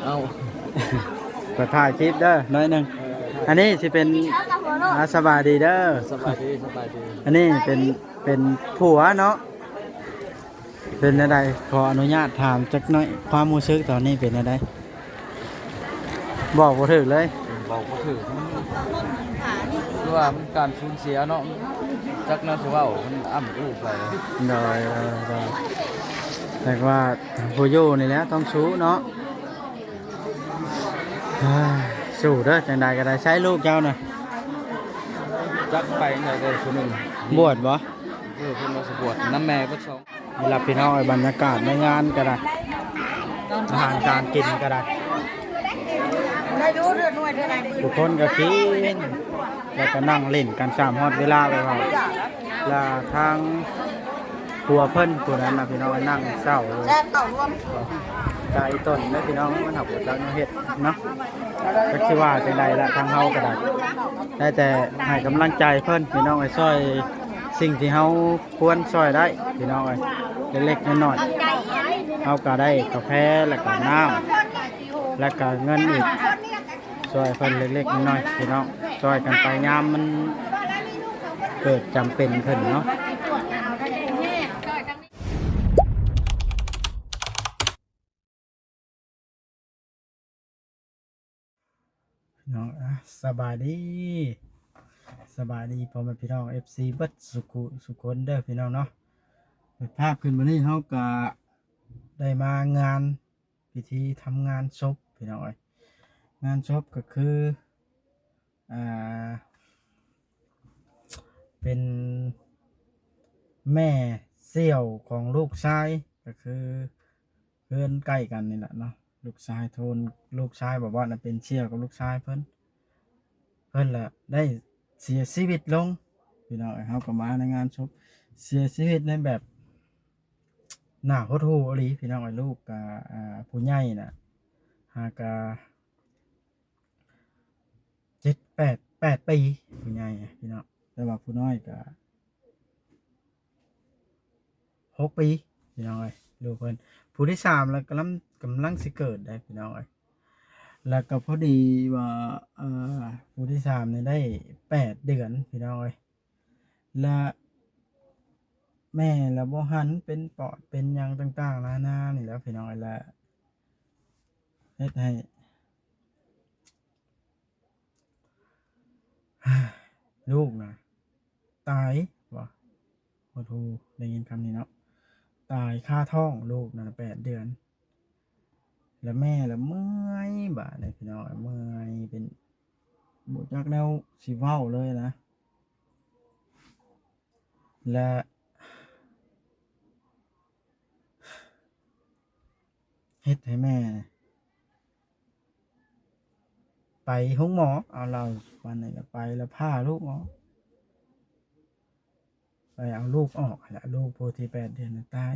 ເອົາ ກໍຖ່າຍຄລິບເດີໜ້ອຍໜຶ່ງ. ອັນນີ້ຊິເປັນ ອ່າ ສະບາຍດີເດີ. ສະບາຍດີ ສະບາຍດີ. ອັນນີ້ເປັນ ເປັນຜົວເນາະ. ເປັນແນວໃດ? ຂໍອະນຸຍາດຖາມຈັກໜ້ອຍ ຄວາມຮູ້ສຶກຕອນນີ້ເປັນແນວໃດ? ບອກບໍ່ຖືກເລີຍ. ບອກບໍ່ຖືກ. ຄືວ່າມັນການສູນເສຍເນາະ, ຈັກແນວຊິເວົ້າ, ມັນອ້ຳອູໄປ. ໂດຍ ໂດຍ ໂດຍ. ແຕ່ວ່າຜູ້ຢູ່ນີ້ແຫຼະຕ້ອງສູ້ເນາະ. ເອີ ສູ້ເດີ, ຈັ່ງໃດກໍໄດ້. ໃສລູກເຈົ້ານະ? ຈັກໄປໃສເດີຜູ້ໜຶ່ງ. ບວດບໍ່? ເອີ ເພິ່ນວ່າຊິບວດນຳແມ່ເບິດສອງ. ນີ້ລະພີ່ນ້ອງເອີຍ, ບັນຍາກາດໃນງານກໍໄດ້ ອາຫານການກິນກໍໄດ້ ທຸກຄົນກໍກິນ ແລ້ວກໍນັ່ງຫຼິ້ນກັນ ຊ້ຳຮອດເວລາໄປເວົ້າ. ແລ້ວທາງຜົວເພິ່ນຜູ້ນັ້ນນະພີ່ນ້ອງ ນັ່ງເສົ້າຢູ່. ໄກ່ຕົນເດີພີ່ນ້ອງ, ມັນຫາບໍ່ຈັກແນວເຮັດເນາະ. ຈັກຊິວ່າຈັ່ງໃດລະ, ທາງເຮົາກໍໄດ້ ໄດ້ແຕ່ໃຫ້ກຳລັງໃຈເພິ່ນພີ່ນ້ອງເອີຍ, ຊ່ອຍສິ່ງທີ່ເຮົາຄວນຊ່ອຍໄດ້ພີ່ນ້ອງເອີຍ, ເລັກໆນ້ອຍໆ. ເຮົາກໍໄດ້ກາແຟ ແລ້ວກໍນ້ຳ ແລ້ວກໍເງິນອີກ, ຊ່ອຍເພິ່ນເລັກໆນ້ອຍໆພີ່ນ້ອງ, ຊ່ອຍກັນໄປຍາມມັນເກີດຈຳເປັນຂຶ້ນເນາະ. ພີ່ນ້ອງ ອາ ສະບາຍດີ ສະບາຍດີພໍ່ແມ່ພີ່ນ້ອງ ເອັຟຊີ ເບິດສຸຂູສຸຄົນເດີພີ່ນ້ອງເນາະ. ເປີດພາບຂຶ້ນມື້ນີ້ ເຮົາກະໄດ້ມາງານພິທີທຳງານສົບພີ່ນ້ອງເອີຍ. ງານສົບກໍຄື ອ່າ ເປັນແມ່ສ່ຽວຂອງລູກຊາຍ, ກໍຄືເຮືອນໃກ້ກັນນີ້ແຫຼະເນາະ, ລູກຊາຍໂທນ ລູກຊາຍບອກວ່ານະ ເປັນສ່ຽວກັບລູກຊາຍເພິ່ນ, ເພິ່ນລະໄດ້ເສຍຊີວິດລົງພີ່ນ້ອງເອີຍ. ເຮົາກໍມາໃນງານສົບ, ເສຍຊີວິດໃນແບບໜ້າຫົດຫູ່ອີ່ຫຼີພີ່ນ້ອງເອີຍ. ລູກກໍ ອ່າ ຜູ້ໃຫຍ່ນະ ຫາກະ ເຈັດ ແປດ ແປດປີຜູ້ໃຫຍ່ພີ່ນ້ອງ, ແຕ່ວ່າຜູ້ນ້ອຍກໍຫົກປີພີ່ນ້ອງເອີຍ ລູກເພິ່ນ. ຜູ້ທີສາມລະກຳລັງ ກຳລັງຊິເກີດໄດ໋ພີ່ນ້ອງເອີຍ. ແລ້ວກໍພໍດີວ່າ ເອີ ຜູ້ທີສາມນີ້ໄດ້ແປດເດືອນພີ່ນ້ອງເອີຍ. ລະແມ່ລະບໍ່ຫັນ ເປັນປອດເປັນຫຍັງຕ່າງໆນານານີ້ແຫຼະພີ່ນ້ອງເອີຍ, ລະເຮັດໃຫ້ລູກນະຕາຍ. ວ່າ ໂອ້ໂຫ ໄດ້ຍິນຄຳນີ້ເນາະ, ຕາຍຄາທ້ອງລູກນັ້ນນະ ແປດເດືອນ. ລະແມ່ລະເມື່ອຍບາດນີ້ພີ່ນ້ອງ, ເມື່ອຍເປັນ ບໍ່ຈັກແນວຊິເວົ້າເລີຍນະ. ລະເຮັດໃຫ້ແມ່ໄປໂຮງໝໍ, ເອົາເລົ່າປານນີ້ລະໄປ ລະພາລູກອອກ, ໄປເອົາລູກອອກຫັ້ນລະ, ລູກຜູ້ທີແປດເດືອນນະຕາຍ.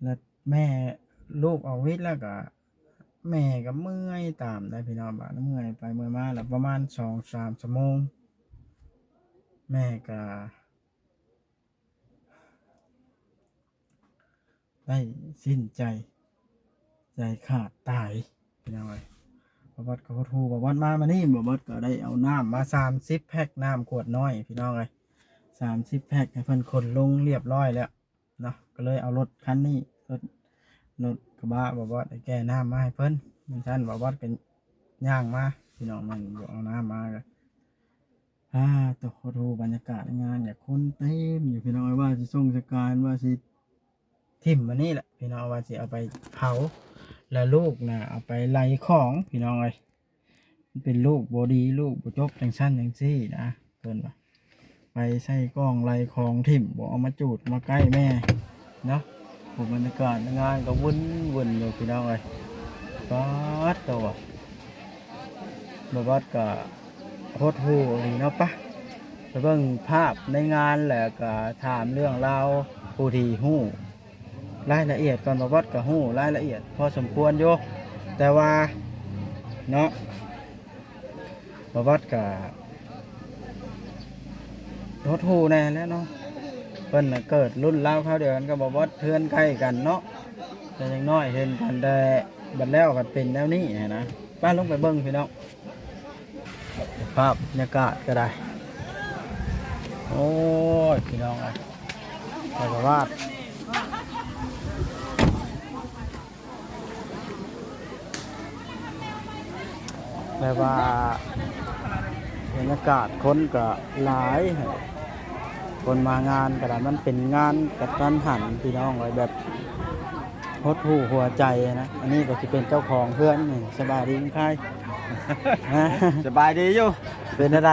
ແລ້ວແມ່ ລູກອອກວິກແລ້ວກະ ແມ່ກະເມື່ອຍຕາມໄດ໋ພີ່ນ້ອງ. ບາດເມື່ອຍໄປເມື່ອຍມາ ແລ້ວປະມານສອງສາມຊົ່ວໂມງ ແມ່ກະໄດ້ສິ້ນໃຈ ໃຈຂາດຕາຍພີ່ນ້ອງເອີຍ. ບ່າວບອດກໍຫົດຫູ່ ບ່າວບອດມາມື້ນີ້ ບ່າວບອດກໍໄດ້ເອົານ້ຳມາສາມສິບແພັກ ນ້ຳຂວດນ້ອຍພີ່ນ້ອງເອີຍ, ສາມສິບແພັກ ໃຫ້ເພິ່ນຂົນລົງລຽບຮ້ອຍແລ້ວເນາະ. ກໍເລີຍເອົາລົດຄັນນີ້ ລົດ ລົດກະບະບ່າວບອດໄດ້ແກ່ນ້ຳມາໃຫ້ເພິ່ນ. ມັນຊັ້ນບ່າວບອດກໍຍ່າງມາພີ່ນ້ອງ, ແມ່ນບໍ່ເອົານ້ຳມາກໍ ອາ ໂຕ ໂຫດຫູ່ ບັນຍາກາດໃນງານ ຢາກຄົນເຕັມຢູ່ພີ່ນ້ອງເອີຍ. ວ່າຊິສົ່ງສະການ ວ່າຊິ ຖິ້ມອັນນີ້ແຫຼະພີ່ນ້ອງ, ວ່າຊິເອົາໄປເຜົາ ແລ້ວລູກນະເອົາໄປໄລ່ຂອງພີ່ນ້ອງເອີຍ. ມັນເປັນລູກບໍ່ດີ ລູກບໍ່ຈົບ ຈັ່ງຊັ້ນຈັ່ງຊີ້ນະ ເພິ່ນວ່າ ໄປໃສ່ກ່ອງໄລ່ຂອງຖິ້ມ ບໍ່ເອົາມາຈູດມາໃກ້ແມ່ເນາະ. ໂອ້ ບັນຍາກາດໃນງານກໍວຸ່ນໆຢູ່ພີ່ນ້ອງເອີຍ. ປາດໂຕ ບ່າວບອດກໍຫົດຫູ່ອີ່ຫຼີເນາະ. ປະ ໄປເບິ່ງພາບໃນງານ ແລ້ວກໍຖາມເລື່ອງລາວຜູ້ທີ່ຮູ້ລາຍລະອຽດກ່ອນ. ບ່າວບອດກໍຮູ້ລາຍລະອຽດພໍສົມຄວນຢູ່ ແຕ່ວ່າເນາະ ບ່າວບອດກໍຫົດຫູ່ແດ່ແຫຼະເນາະ. ເພິ່ນນະເກີດລຸ້ນລາວຄາວດຽວກັນກັບບ່າວບອດ ເຮືອນໃກ້ກັນເນາະ. ແຕ່ຢ່າງນ້ອຍເຫັນກັນ ແຕ່ບັດແລ້ວພັດເປັນແນວນີ້ຫັ້ນນະ. ໄປ ລົງໄປເບິ່ງພີ່ນ້ອງ ພາບບັນຍາກາດກໍໄດ້. ໂອ້ຍ ພີ່ນ້ອງເອີຍ ໄປປະຫວາດ ແບບວ່າບັນຍາກາດຄົນກໍຫຼາຍ ຄົນມາງານກໍໄດ້. ມັນເປັນງານກະທັນຫັນພີ່ນ້ອງເອີຍ ແບບຫົດຫູ່ຫົວໃຈນະ. ອັນນີ້ກໍຊິເປັນເຈົ້າຂອງເຮືອນນີ້. ສະບາຍດີລຸງຄາຍ. ສະບາຍດີຢູ່. ເປັນຈັ່ງໃດ?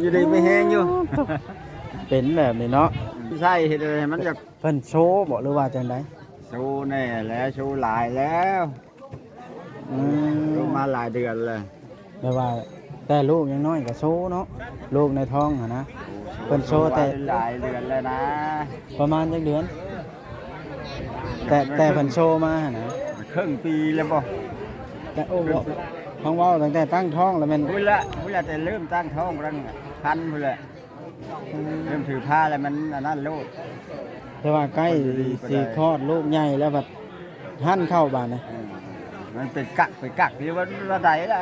ຢູ່ດີມີແຮງຢູ່. ເປັນແບບນີ້ເນາະ. ໃຊ້ເຮັດໃຫ້ມັນຢາກ ເພິ່ນໂຊບໍ ຫຼືວ່າຈັ່ງໃດ? ໂຊແນ່ແຫຼະ ໂຊຫຼາຍແລ້ວ. ອືມ ໂຊມາຫຼາຍເດືອນແລ້ວ. ແບບວ່າແຕ່ລູກຍັງນ້ອຍກໍໂຊເນາະ ລູກໃນທ້ອງຫັ້ນນະ. ໂອ້ ເພິ່ນໂຊແຕ່ ໂຊມາຫຼາຍເດືອນແລ້ວນະ. ປະມານຈັກເດືອນ? ແຕ່ ແຕ່ເພິ່ນໂຊມາຫັ້ນນະ ເຄິ່ງປີແລ້ວບໍ່? ແຕ່ ໂອ້ ເຄິ່ງປີ. ເວົ້າ ເວົ້າຕັ້ງແຕ່ຕັ້ງທ້ອງແລ້ວແມ່ນ? ພຸ້ນລະ ພຸ້ນລະ ແຕ່ເລີ່ມຕັ້ງທ້ອງ ຕັ້ງຄັນພຸ້ນແຫຼະ. ເລີ່ມຖືພາແລ້ວມັນອັນນັ້ນໂລດ. ແຕ່ວ່າໃກ້ ມັນດີບໍ່ໄດ້ ຊິຄອດລູກໃຫຍ່ແລ້ວ ບັດຫັນເຂົ້າບາດນີ້. ເອີ ມັນເປັນກັກ ເປັນກັກຢູ່ວ່າລະໃດລະ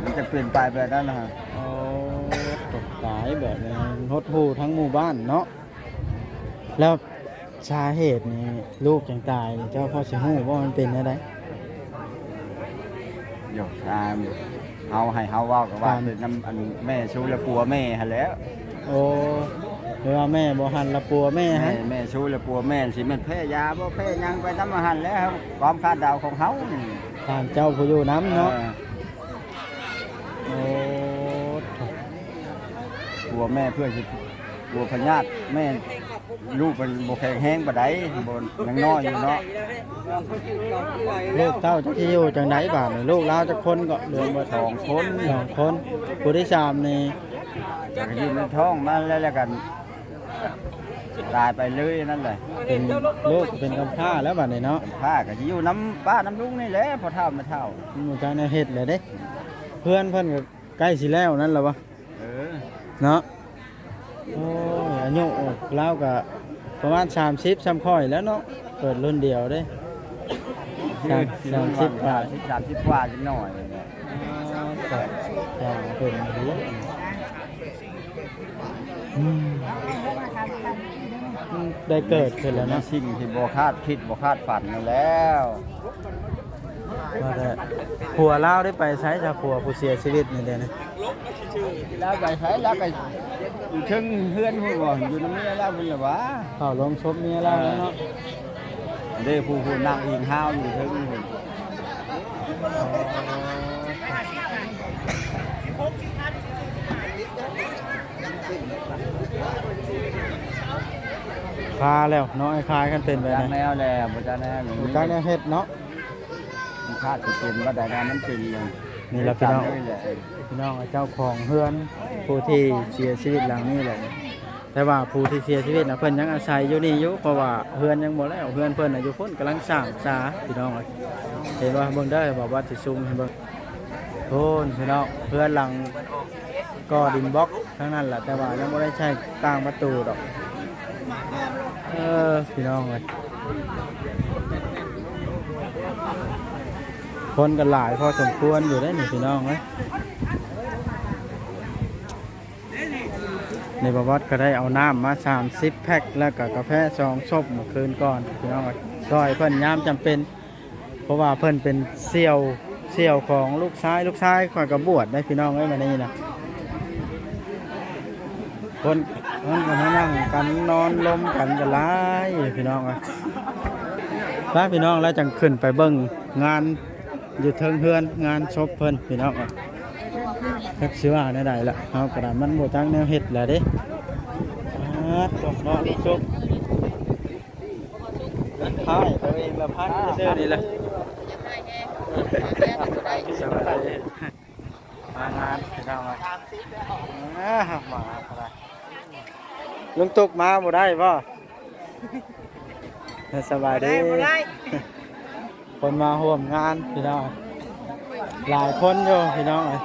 ມັນຈະເປັນໄປແບບນັ້ນນະ. ໂອ້ ຕົກຕາຍ ແບບນີ້ຫົດຫູ່ທັງໝູ່ບ້ານເນາະ. ແລ້ວ ສາເຫດນີ້ລູກຈັ່ງຕາຍນີ້ ເຈົ້າພໍຊິຮູ້ບໍ່ ມັນເປັນແນວໃດ? ໂຍ ຖ້າເຮົາໃຫ້ເຮົາເວົ້າກໍວ່າ ເປັນນຳອັນແມ່ຊູແລະປົວແມ່ຫັ້ນແຫຼ້ວ. ໂອ້ ແປວ່າແມ່ບໍ່ຫັນລະປົວແມ່ຫັ້ນ. ແມ່ ແມ່ຊູແລະປົວແມ່ ຊິແມ່ນແພ້ຢາບໍ່ ແພ້ຫຍັງໄປນຳຫັ້ນແຫຼ້ວ ຄວາມຄາດເດົາຂອງເຮົານີ້. ຖາມເຈົ້າຜູ້ຢູ່ນຳເນາະ. ເອີ ໂອ້ ປົວແມ່ເພື່ອຊິ ປົວພະຍາດແມ່ ລູກມັນບໍ່ແຂງແຮງປານໃດ ບໍ່ ຍັງນ້ອຍຢູ່ເນາະ. ລູກເຕົ້າຈັກຊິຢູ່ຈັ່ງໃດບາດນີ້? ລູກລາວຈັກຄົນເກາະ? ລວມເບິດສອງຄົນ. ສອງຄົນ. ຜູ້ທີສາມນີ້ ກໍຢູ່ໃນທ້ອງມາແລ້ວ ແລ້ວກໍຕາຍໄປເລີຍນັ້ນແຫຼະ. ເປັນລູກເປັນກຳພ້າແລ້ວບາດນີ້ເນາະ. ກຳພ້າກໍຊິຢູ່ນຳປ້ານຳລຸງນີ້ແຫຼະ ພໍ່ເຖົ້າແມ່ເຖົ້າ. ບໍ່ຈັກແນວເຮັດແລ້ວເດ້. ເຮືອນເພິ່ນກໍໃກ້ຊິແລ້ວນັ້ນແລ້ວບໍ່? ເອີ ເນາະ. ໂອ້ຍ ອາຍຸລາວກໍປະມານສາມສິບ ສ່ຳຂ້ອຍແລ້ວເນາະ ເກີດລຸ້ນດຽວເດ້. ສາມ ສາມສິບກວ່າ ສາມສິບກວ່າຈັກໜ້ອຍ. ອ່າ ເປັນຢູ່. ອືມ ໄດ້ເກີດຂຶ້ນແລ້ວເນາະ ສິ່ງທີ່ບໍ່ຄາດຄິດບໍ່ຄາດຝັນນັ້ນແລ້ວ. ວ່າແຕ່ຜົວລາວໄດ້ໄປໃສຊະ? ຜົວຜູ້ເສຍຊີວິດນີ້ເດນີ້ ລາວໄປໃສ? ລາວກໍຢູ່ເທິງເຮືອນພຸ້ນບໍ? ຢູ່ນຳເມຍລາວພຸ້ນລະຫວາ? ເຝົ້າໂລງສົບເມຍລາວແລ້ວເນາະ. ເດ້ ຜູ້ ຜູ້ນັ່ງອີງຫ້າວຢູ່ເທິງພຸ້ນ. ອໍ ຄາແລ້ວເນາະ ອ້າຍຄາຍ ຄັນເປັນແບບນີ້ ຈັກແນວແລ້ວ ບໍ່ຈັກແນວ ບໍ່ຈັກແນວເຮັດເນາະ. ມັນຄາດຊິເປັນບໍ່ໄດ້ນະ ມັນເປັນເລີຍ. ນີ້ລະພີ່ນ້ອງ ເລີຍແຫຼະ ພີ່ນ້ອງ ເຈົ້າຂອງເຮືອນຜູ້ທີ່ເສຍຊີວິດຫຼັງນີ້ແຫຼະ. ແຕ່ວ່າຜູ້ທີ່ເສຍຊີວິດນະ ເພິ່ນຍັງອາໄສຢູ່ນີ້ຢູ່ ເພາະວ່າເຮືອນຍັງບໍ່ແລ້ວ. ເຮືອນເພິ່ນນະຢູ່ພຸ້ນ ກຳລັງສ້າງສາ ພີ່ນ້ອງເອີຍ. ເຫັນບໍ່? ເບິ່ງເດີ ບ່າວວັດຊິຊູມໃຫ້ເບິ່ງ. ໂອ້ນ ພີ່ນ້ອງ ເຮືອນຫຼັງກໍ່ດິນບລັອກທັງນັ້ນແຫຼະ ແຕ່ວ່າຍັງບໍ່ໄດ້ໃຊ້ຕ່າງປະຕູດອກ. ເອີ ພີ່ນ້ອງເອີຍ ຄົນກໍຫຼາຍພໍສົມຄວນຢູ່ເດ້ນີ້ ພີ່ນ້ອງເອີຍ. ນີ້ ບ່າວວັດກໍໄດ້ເອົານ້ຳມາສາມສິບແພັກ ແລ້ວກໍກາແຟສອງສົບເມື່ອຄືນກ່ອນ ພີ່ນ້ອງເອີຍ ຊ່ອຍເພິ່ນຍາມຈຳເປັນ. ເພາະວ່າເພິ່ນເປັນສ່ຽວ ສ່ຽວຂອງລູກຊາຍ ລູກຊາຍຂ້ອຍກໍບວດໄດ໋ ພີ່ນ້ອງເອີຍ ມື້ນີ້ນະ. ຄົນ ຄົນກໍມານັ່ງກັນນອນລົມກັນກໍຫຼາຍ ພີ່ນ້ອງເອີຍ. ໄປ ພີ່ນ້ອງ ແລ້ວຈັ່ງຂຶ້ນໄປເບິ່ງງານຢູ່ເທິງເຮືອນ ງານສົບເພິ່ນ ພີ່ນ້ອງເອີຍ. ຈັກຊິວ່າແນວໃດລະ ເຮົາກໍໄດ້ ມັນບໍ່ຈັກແນວເຮັດແລ້ວເດ້. ປາດ ຕົກເນາະ ສົບ ພາຍຕົວເອງລະພັນຊື່ໆນີ້ແຫຼະ. ສະບາຍດີ ມາງານ ພີ່ນ້ອງເອີຍ ເອີ ມາກໍໄດ້. ລຸງຕຸກມາບໍ່ໄດ້ບໍ່? ສະບາຍດີ ບໍ່ໄດ້ ບໍ່ໄດ້. ຄົນມາຮ່ວມງານ ພີ່ນ້ອງ ຫຼາຍຄົນຢູ່ ພີ່ນ້ອງເອີຍ.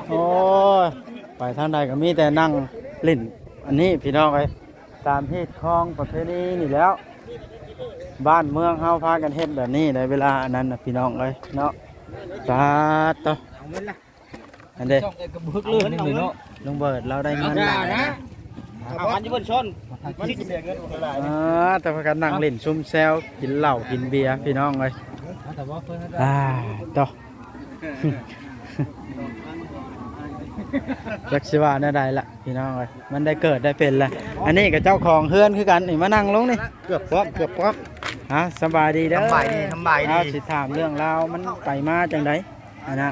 ໂອ້ຍ ໄປທາງໃດກໍມີແຕ່ນັ່ງຫຼິ້ນອັນນີ້ ພີ່ນ້ອງເອີຍ. ຕາມຮີດຄອງປະເພນີນີ້ແຫຼ້ວ ບ້ານເມືອງເຮົາພາກັນເຮັດແບບນີ້ໃນເວລາອັນນັ້ນນະ ພີ່ນ້ອງເອີຍເນາະ. ປາດໂຕ ອັນເດ້ ເອົາເງິນ ເອົາເງິນ ເອົາເງິນ ລຸງເບີດລາວໄດ້ເງິນຫຼາຍນະ ເອົາພັນຢູ່ເພິ່ນຊົນ ມັນຊິເສຍເງິນຫຼາຍ ອ່າ ແຕ່ພາກັນນັ່ງຫຼິ້ນຊຸມແຊວ ກິນເຫຼົ້າກິນເບຍ ພີ່ນ້ອງເອີຍ. ອ່າ ໂຕ ຈັກຊິວ່າແນວໃດລະ ພີ່ນ້ອງເອີຍ ມັນໄດ້ເກີດໄດ້ເປັນລະ. ອັນນີ້ກໍເຈົ້າຂອງເຮືອນຄືກັນນີ້ ມານັ່ງລົງນີ້ ເກືອບປ້ອມ ເກືອບປ້ອມ. ອ່າ ສະບາຍດີເດີ ສະບາຍດີ ສະບາຍດີ. ເອົາ ຊິຖາມເລື່ອງລາວມັນໄປມາຈັ່ງໃດ? ອັນນະ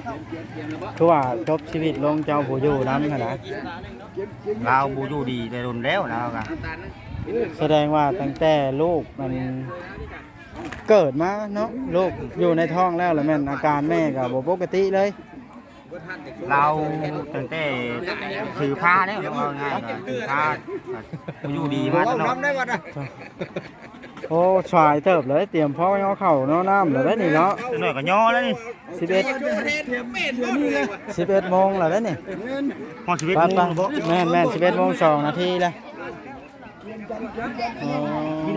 ຄືວ່າຈົບຊີວິດລົງ ເຈົ້າບໍ່ຢູ່ນຳຫັ້ນນະ. ລາວບໍ່ຢູ່ດີແຕ່ດົນແລ້ວ ລາວກະ ສະແດງວ່າຕັ້ງແຕ່ລູກມັນເກີດມາເນາະ ລູກຢູ່ໃນທ້ອງແລ້ວ ລະແມ່ນອາການແມ່ກະບໍ່ປົກກະຕິເລີຍ. ລາວຕັ້ງແຕ່ຖືພາແລ້ວ ເວົ້າງ່າຍກະຖືພາ ຢູ່ດີມາຕະຫຼອດ. ໂອ້ ສາຍເຕີບເລີຍ ຕຽມພ້ອມຍໍເຂົ້າຍໍນ້ຳແລ້ວເດ້ນີ້ເນາະ. ຈັກໜ້ອຍກໍຍໍແລ້ວນີ້ ສິບເອັດ ສິບເອັດໂມງແລ້ວເດ້ນີ້. ຮອດສິບເອັດໂມງແລ້ວບໍ່? ແມ່ນໆ ສິບເອັດໂມງສອງນາທີແລ້ວ.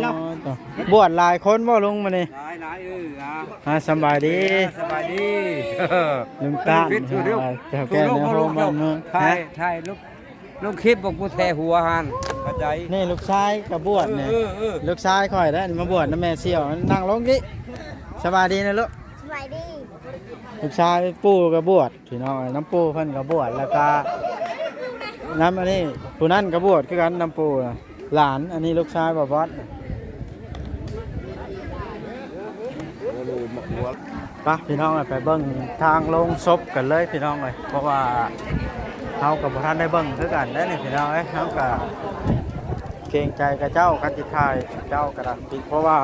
ອໍ ບວດຫຼາຍຄົນບໍ່ລຸງມື້ນີ້? ຫຼາຍໆ ເອີ. ອ່າ ສະບາຍດີ ສະບາຍດີ ລຸງຕານ ເຈົ້າແກ່ນາຍໂຮງບ້ານເມືອງ. ຖ່າຍ ຖ່າຍລົງ ລົງຄລິບບອກຜູ້ແທ້ຫົວຫັ້ນ ເຂົ້າໃຈ. ນີ້ລູກຊາຍກໍບວດນີ້ ເອີ ເອີ ເອີ ລູກຊາຍຂ້ອຍເດ້ ມາບວດນຳແມ່ສ່ຽວ. ນັ່ງລົງນີ້ ສະບາຍດີນະລູກ ສະບາຍດີ. ລູກຊາຍປູ່ກໍບວດ ພີ່ນ້ອງເອີຍ ນຳປູ່ເພິ່ນກໍບວດ ແລ້ວກໍນຳອັນນີ້ ຜູ້ນັ້ນກໍບວດຄືກັນນຳປູ່ນະ. ຫຼານ ອັນນີ້ລູກຊາຍບ່າວບອດ. ປະ ພີ່ນ້ອງເອີຍ ໄປເບິ່ງທາງໂລງສົບກັນເລີຍ ພີ່ນ້ອງເອີຍ ເພາະວ່າເຮົາກໍບໍ່ທັນໄດ້ເບິ່ງຄືກັນເດ້ນີ້ ພີ່ນ້ອງເອີຍ. ເຮົາກໍເກງໃຈຂະເຈົ້າ ຄັນຊິຖ່າຍເຈົ້າກໍໄດ້ ເພາະວ່າ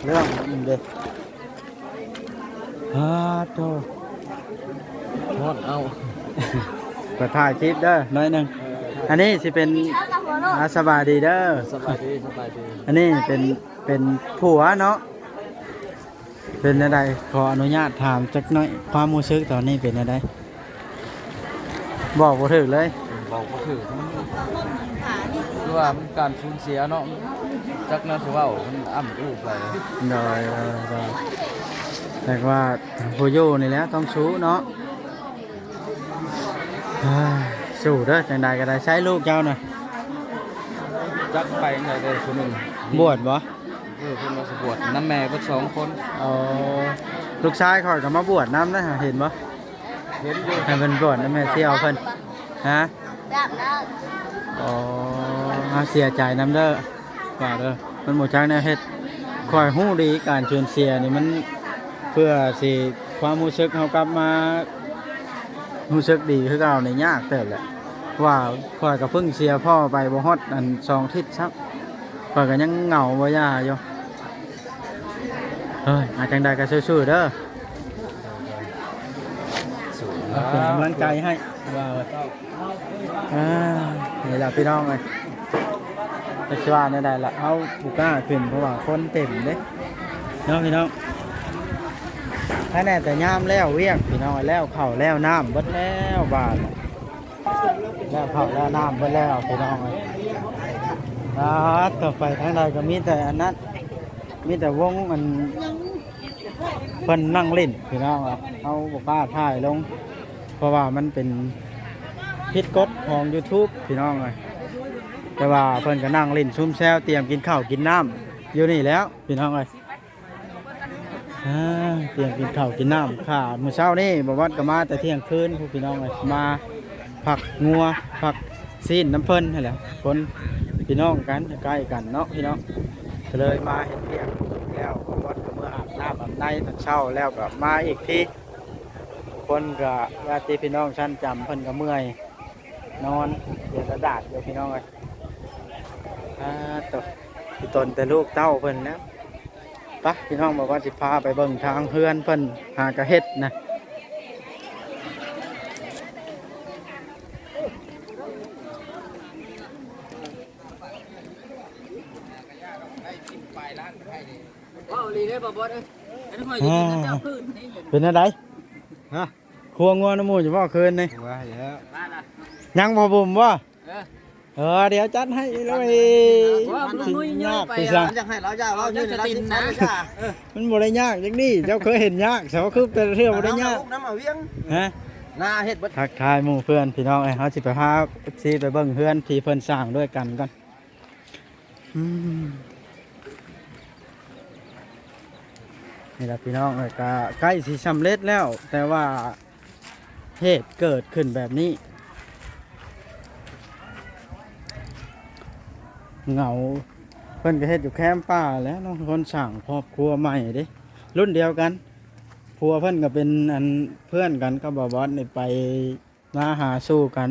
ເລື່ອງນີ້ເດ້. ອາໂຕ ຮ້ອນເອົາ ໄປຖ່າຍຄລິບເດີໜ້ອຍໜຶ່ງ. ເອີ ອັນນີ້ຊິເປັນ ອາ ສະບາຍດີເດີ ສະບາຍດີ ສະບາຍດີ. ອັນນີ້ເປັນ ເປັນຜົວເນາະ ເປັນແນວໃດ? ຂໍອະນຸຍາດຖາມຈັກໜ້ອຍ ຄວາມຮູ້ສຶກຕອນນີ້ເປັນແນວໃດ? ບອກບໍ່ຖືກເລີຍ ບອກບໍ່ຖືກ ມັນຄືວ່າມັນການສູນເສຍເນາະ ຈັກແນວຊິເວົ້າ ມັນອ້ຳອູ້ໄປ. ໂດຍ ໂດຍ ໂດຍ ແຕ່ວ່າຜູ້ຢູ່ນີ້ແຫຼະຕ້ອງສູ້ເນາະ. ອ່າ ສູ້ເດີ ຈັ່ງໃດກໍໄດ້. ໃສລູກເຈົ້ານະ? ຈັກໄປຈັ່ງໃດເດີ ຜູ້ໜຶ່ງ ບວດບໍ່? ເອີ ເພິ່ນວ່າຊິບວດນຳແມ່ເບິດສອງຄົນ. ອໍ ລູກຊາຍຂ້ອຍກໍມາບວດນຳນະ ເຫັນບໍ່? ເຫັນຢູ່ ໃຫ້ເພິ່ນບວດນຳແມ່ສ່ຽວເພິ່ນ. ຮະ? ແບບນັ້ນ. ອໍ ເຮົາເສຍໃຈນຳເດີ ວ່າເດີ ມັນບໍ່ຈັກແນວເຮັດ. ຂ້ອຍຮູ້ດີ ການສູນເສຍນີ້ມັນ ເພື່ອຊິ ຄວາມຮູ້ສຶກເຮົາກັບມາ ຮູ້ສຶກດີຄືເກົ່ານີ້ຍາກເຕີບແຫຼະ ເພາະວ່າຂ້ອຍກໍເພິ່ງເສຍພໍ່ໄປບໍ່ຮອດອັນສອງທິດຊ້ຳ ຂ້ອຍກໍຍັງເຫງົາບໍ່ຢ່າຢູ່. ເອີຍ ອາ ຈັ່ງໃດກໍສູ້ໆເດີ ເປັນກຳລັງໃຈໃຫ້ ວ່າ ອ່າ ນີ້ລະພີ່ນ້ອງເອີຍ ຈັກຊິວ່າແນວໃດລະ ເຮົາບໍ່ກ້າຂຶ້ນ ເພາະວ່າຄົນເຕັມເດ້ເນາະພີ່ນ້ອງ. ພາຍໃນແຕ່ຍາມແລ້ວວຽກພີ່ນ້ອງ ແລ້ວເຂົ້າແລ້ວນ້ຳເບິດແລ້ວບາດ ແລ້ວເຂົ້າແລ້ວນ້ຳເບິດແລ້ວພີ່ນ້ອງເອີຍ. ອ່າ ຕໍ່ໄປທາງໃດກໍມີແຕ່ອັນນັ້ນ ມີແຕ່ວົງອັນ ເພິ່ນນັ່ງຫຼິ້ນພີ່ນ້ອງເອີຍ ເຮົາບໍ່ກ້າຖ່າຍລົງ ເພາະວ່າມັນເປັນຜິດກົດຂອງ YouTube ພີ່ນ້ອງເອີຍ ແຕ່ວ່າເພິ່ນກໍນັ່ງຫຼິ້ນຊຸມແຊວ ຕຽມກິນເຂົ້າກິນນ້ຳຢູ່ນີ້ແລ້ວພີ່ນ້ອງເອີຍ. ອ່າ ຕຽມກິນເຂົ້າກິນນ້ຳ ຂ້າ ມື້ເຊົ້ານີ້ບ່າວວັດກໍມາແຕ່ທ່ຽງຄືນພຸ້ນພີ່ນ້ອງເອີຍ ມາພັກງົວພັກ ຊີ້ນນຳເພິ່ນຫັ້ນແຫຼະ ຄົນພີ່ນ້ອງກັນ ໃກ້ກັນເນາະພີ່ນ້ອງ ກໍເລີຍມາເຮັດວຽກແລ້ວ ບ່າວວັດກໍເມືອອາບນ້ຳອາບໃນຕອນເຊົ້າ ແລ້ວກໍມາອີກທີ ຄົນກໍວ່າຕິພີ່ນ້ອງຊັ້ນຈຳ ເພິ່ນກໍເມື່ອຍນອນເປັນລະດາດຢູ່ພີ່ນ້ອງເອີຍ. ອ່າ ໂຕ ຊິຕົນແຕ່ລູກເຕົ້າເພິ່ນແລ້ວ. ປະ ພີ່ນ້ອງ ບອກວ່າຊິພາໄປເບິ່ງທາງເຮືອນເພິ່ນຫາກະເຮັດນະ ເວົ້າອີ່ຫຼີເດ້ບໍ່ບອດເອີຍ ອັນຫ້ອຍຢູ່ນີ້ນະ ເຈົ້າຄືນນີ້ ເປັນແນວໃດ? ຮະ? ຄົວງົວນຳໝູ່ຢູ່ບໍ່ຄືນນີ້? ວ່າແລ້ວ ຍັງບໍ່ບຸ້ມບໍ່? ເອີ ເອີ ດຽວຈັດໃຫ້ເລີຍ. ວ່າມັນ ມັນຍາກ ມັນຍາກ ໄປ ໄປ ຊັ້ນ ຢາກໃຫ້ລາວຢາກ ລາວຢູ່ໃນລາວສິບ ລາວຢາກ ເອີ ມັນບໍ່ໄດ້ຍາກຈັ່ງນີ້. ເຈົ້າເຄີຍເຫັນຍາກ ເຈົ້າຄືເປັນເລື່ອງບໍ່ໄດ້ຍາກ ນ້ຳ ນ້ຳອາວຽງ ຮະ ໜ້າເຮັດເບິດ. ທັກທາຍໝູ່ເພື່ອນພີ່ນ້ອງເອີຍ ເຮົາຊິໄປພາ ຊິໄປເບິ່ງເຮືອນທີ່ເພິ່ນສ້າງດ້ວຍກັນກ່ອນ. ອືມ ນີ້ລະພີ່ນ້ອງເອີຍ ກະໃກ້ຊິສຳເລັດແລ້ວ ແຕ່ວ່າເຫດເກີດຂຶ້ນແບບນີ້ ເຫງົາ. ເພິ່ນກະເຮັດຢູ່ແຄມປ່າແຫຼະເນາະ ຄົນສ້າງຄອບຄົວໃໝ່ເດ້ ລຸ້ນດຽວກັນ. ຜົວເພິ່ນກະເປັນອັນເພື່ອນກັນກັບບ່າວບອດນີ້ ໄປ ມາຫາສູ່ກັນ.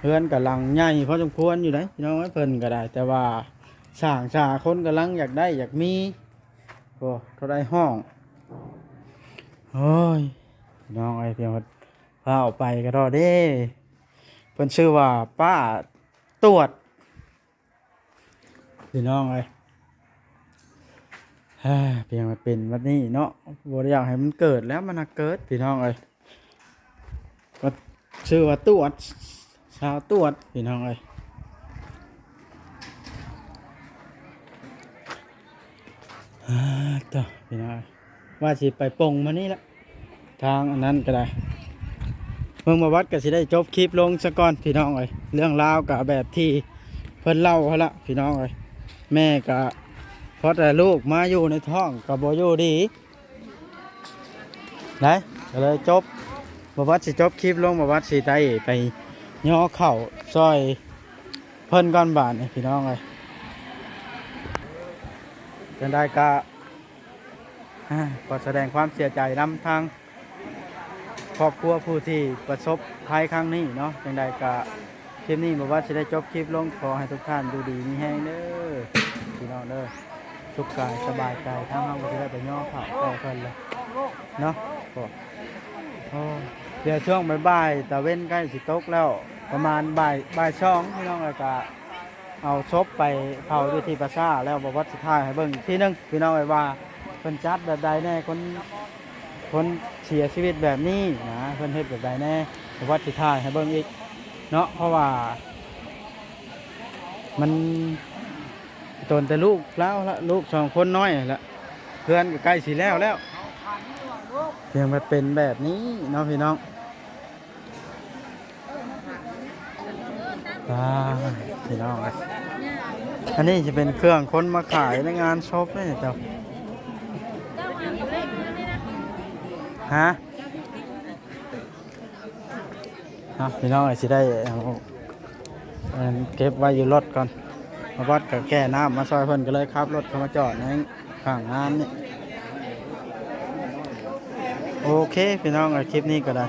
ເຮືອນກະຫຼັງໃຫຍ່ພໍສົມຄວນຢູ່ເດ້ພີ່ນ້ອງເອີຍ ເພິ່ນກະໄດ້ ແຕ່ວ່າສ້າງສາຄົນກຳລັງຢາກໄດ້ຢາກມີ. ໂອ້ ເທົ່າໃດຫ້ອງ. ໂອ້ຍ ພີ່ນ້ອງເອີຍ ພຽງວ່າພາອອກໄປກະເທົ່າເດ້. ເພິ່ນຊື່ວ່າປ້າ ຕວດ ພີ່ນ້ອງເອີຍ ພຽງວ່າເປັນແບບນີ້ເນາະ ບໍ່ໄດ້ຢາກໃຫ້ມັນເກີດແລ້ວ ມັນຫາກເກີດພີ່ນ້ອງເອີຍ. ກໍຊື່ວ່າຕວດ ຊາວຕວດພີ່ນ້ອງເອີຍ. ອາ ຕົວະ ພີ່ນ້ອງເອີຍ ວ່າຊິໄປປົງມານີ້ລະ ທາງອັນນັ້ນກໍໄດ້. ເບິ່ງ ບ່າວວັດກໍຊິໄດ້ຈົບຄລິບລົງຊະກ່ອນພີ່ນ້ອງເອີຍ ເລື່ອງລາວກໍແບບທີ່ເພິ່ນເລົ່າຫັ້ນລະພີ່ນ້ອງເອີຍ. ແມ່ກໍພໍແຕ່ລູກມາຢູ່ໃນທ້ອງກໍບໍ່ຢູ່ດີໄດ໋ ກໍເລີຍຈົບ. ບ່າວວັດຊິຈົບຄລິບລົງ ບ່າວວັດຊິໄດ້ໄປຍໍເຂົ້າຊ່ອຍເພິ່ນກ່ອນບາດນີ້ພີ່ນ້ອງເອີຍ. ຈັ່ງໃດກໍ ອາ ຂໍສະແດງຄວາມເສຍໃຈນຳທາງຄອບຄົວຜູ້ທີ່ປະສົບໄພຄັ້ງນີ້ເນາະ. ຈັ່ງໃດກະຄລິບນີ້ບໍ່ວ່າຊິໄດ້ຈົບຄລິບລົງ ຂໍໃຫ້ທຸກທ່ານຢູ່ດີມີແຮງເດີພີ່ນ້ອງເດີ ສຸກກາຍສະບາຍໃຈ. ທາງເຮົາກໍຊິໄດ້ໄປຍໍເຂົ້າໃຫ້ເພິ່ນແລ້ວເນາະ. ໂອ້ ໂອ້ ດຽວຊ່ວງບ່າຍໆ ຕາເວັນໃກ້ຊິຕົກແລ້ວ ປະມານບ່າຍ ບ່າຍສອງພີ່ນ້ອງ ແລ້ວກະ ເອົາສົບໄປເຜົາຢູ່ທີ່ປ່າຊ້າແລ້ວ ບ່າວວັດຊິຖ່າຍໃຫ້ເບິ່ງອີກທີໜຶ່ງພີ່ນ້ອງເອີຍ ວ່າເພິ່ນຈັດແບບໃດແດ່ ຄົນ ຄົນເສຍຊີວິດແບບນີ້ນະ ເພິ່ນເຮັດແບບໃດແດ່ ບ່າວວັດຊິຖ່າຍໃຫ້ເບິ່ງອີກເນາະ. ເພາະວ່າມັນຕົນແຕ່ລູກລາວລະ ລູກສອງຄົນນ້ອຍລະ ເຮືອນກໍໃກ້ຊິແລ້ວແລ້ວ ພຽງວ່າເປັນແບບນີ້ເນາະ ພີ່ນ້ອງ. ອ່າ ພີ່ນ້ອງເອີຍ ອັນນີ້ຈະເປັນເຄື່ອງຄົນມາຂາຍໃນງານສົບນີ້ເຈົ້າ ຮະ ເນາະ ພີ່ນ້ອງເອີຍ ຊິໄດ້ເອົາ ອັນ ເກັບໄວ້ຢູ່ລົດກ່ອນ. ບ່າວວັດກໍແກ່ນ້ຳມາຊ່ອຍເພິ່ນ ກໍເລີຍຂັບລົດເຂົ້າມາຈອດໃນຂ້າງງານນີ້. ໂອເຄ ພີ່ນ້ອງເອີຍ ຄລິບນີ້ກໍໄດ້